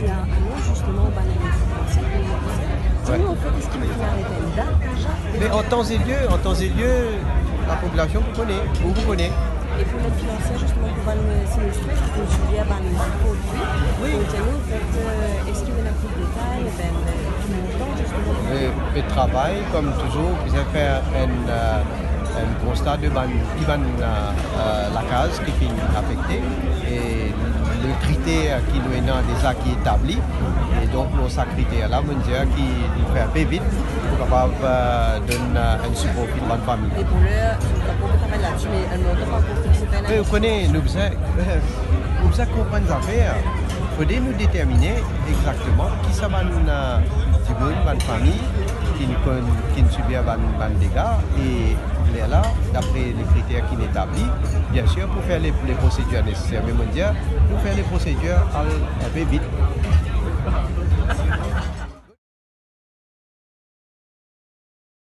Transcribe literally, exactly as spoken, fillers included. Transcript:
Alor, zisteman, bann influenser, kouma pou sa? Wi. Kouma, anfet, eski nou finn aret enn dat deza? Me an tan e lie, an tan e lie, lapopilasion pou kone, ou pou kone. E pou linfluenser, zisteman, pou bann, eh, sinistre ki finn sibir bann, bann prodwi, wi, kontini, anfet, eh, eski nou ena plis detay, ben, eh, ki montan, zisteman? Eh, pe travay, kom touzour, bizin fer enn, eh, enn konsta de bann, ki bann, eh, eh, lakaz ki finn afekte, e le kriter ki nou ena deza ki etabli. E donk, lor sa kriter la, mo dir ki nou fer pe vit pou kapav, eh, donn, eh, enn sipor pou bann fami. E pou ler, nou pa ankor travay ladersi, me enn montan pa ankor fixe, pe ena... Me ou kone, nou bizin, nou bizin konprann zafer. Fode nou determine exakteman ki sa bann, eh, dimoun, bann fami ki, ki finn sibir bann, bann dega, e lerla, dapre le kriter ki etabli, biensir, pou fer le, le prosedir neseser. Me mo dir, nou fer le prosedir al enpe vit.